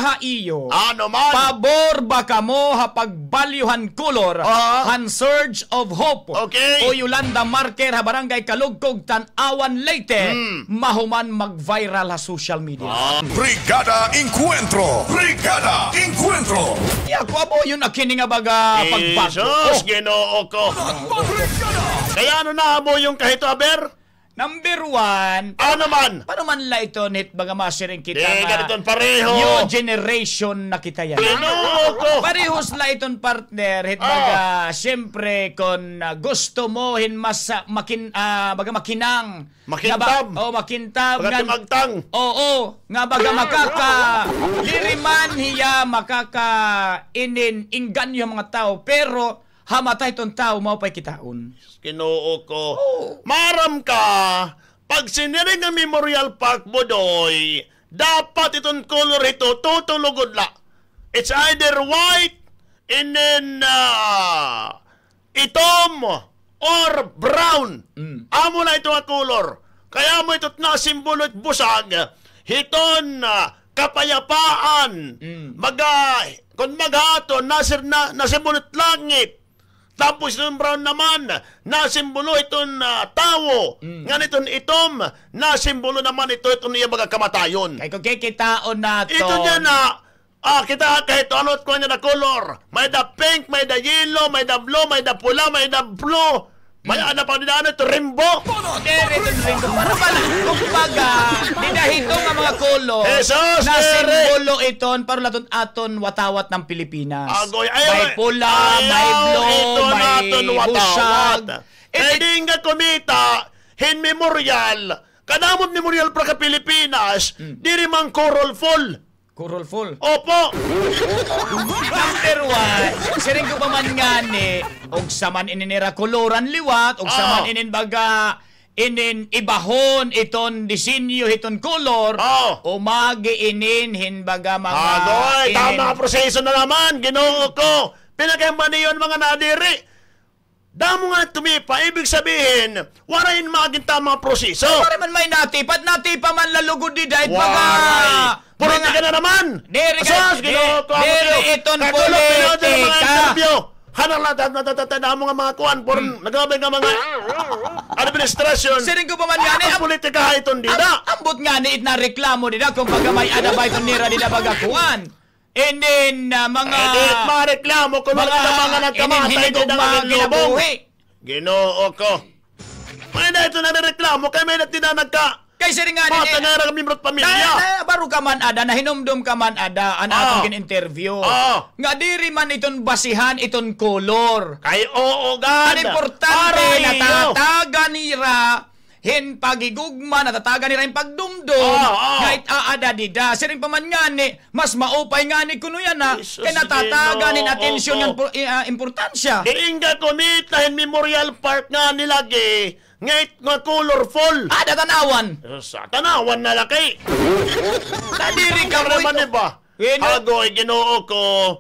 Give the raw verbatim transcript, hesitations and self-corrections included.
ha iyo. Ano man? Pabor ba kamo ha pagbalyo han kolor han Surge of Hope o Yolanda Marker ha Barangay Calugcog, Tanauan, Leyte, mahuman mag-viral ha social media? Brigada Encuentro! Brigada Encuentro! Ako, amo yon akon nga baga pagbago. Jesus, Ginoo ko. Kay ano na amo yon kahito, aber? Number one, ano man? Paano man la iton hit baga masiring kita nga new generation na kita yana? Parehos la iton, partner, hit baga, siyempre, kon, ah, gusto mo hin mas, ah, makin-, ah, baga makinang. Makintab. O, makintab. Baga tumagtang. Oo, nga baga makaka-, diri man hiya makaka-inin-engganyo ha mga tawo, pero ha mata hiton tawo, maupay kitaon. Ginoo ko. Oo. Maaram ka, pag siniring nga Memorial Park, Bodoy, dapat iton color hito, tutu lugod la. It's either white and then, ah, itom or brown. Mm. Amo na ito nga color. Kay amo ito nasimbolo it busag hiton, ah, kapayapaan. Mm. Baga, kon baga aton, nasir-, na-, nasimbolo it langit. Tapos iton brown naman, nasimbolo iton, ah, tawo. Mm. Ngan iton itom, nasimbolo naman ito, iton iya baga kamatayon. Kay kon kikitaon naton. Ito niya na, ah, kita kahit ano it kuan niya na color. May-ada pink, may-ada yellow, may-ada blue, may-ada pula, may-ada blue. May-ada pa dida, ano ito, rainbow? Diri iton rainbow. Pero pala, kumbaga, dida hito nga mga color, Jesus, nasimbolo iton, para laton aton watawat ng Pilipinas. Agoy, ayaw, may pula, may blue, ito may naton watawat. Busag. Kay di nga kumita hin Memorial, kadamo it Memorial Park ha Pilipinas, diri man colorful. Colorful. Opo. Number one, siring ko pa man ngani, ugsa man inin ira koloran liwat, ugsa man inin baga, inin ibahon iton disenyo hiton kolor, umagi inin hin baga mga, agoy, inin tama nga proseso na naman, Ginoo ko. Pinakahimaniyon mga nadiri. Damo nga tumipa, ibig sabihin, waray magin tama nga proseso. Waray man may natipat, natipa man la lugod dida, it mga, politika na naman. Diri, sus, Ginoo ko, diri iton politika. Hanang la, ta-, ta-, ta-, ta-, damo nga mga kuan, nagabay nga mga administrasyon. Siring ko pa man ngani, ang politika ha iton dida. Ambot ngani it nareklamo dida, kumbaga may-ada ba iton nira dida baga kuan. And then, ah, mga, eh, di mareklamo kon mga, mga nagkamatay dida nga ginlubong. Ginoo ko. May-ada ito narereklamo kay may-ada dida nagka-, kay siring ngani, mata nga ira miyembro it pamilya. Baro ka man ada, nahinumdom ka man ada, an aton gin-interview. Nga diri man iton basihan iton kolor. Kay oo gad. An importante, natatagan nira hin paghigugma, natatagan nira hin pagdumdom nga it-aada dida. Siring pa man ngani, mas maupay ngani kuno yana kay natatagan hin atensyon ngan importansya. Diri nga kumita hin Memorial Park ngani lagi nga it-, nga colorful. Ada Tanauan. Sa Tanauan na lagi. Kadiri ka man, di ba? Agoy, Ginoo ko.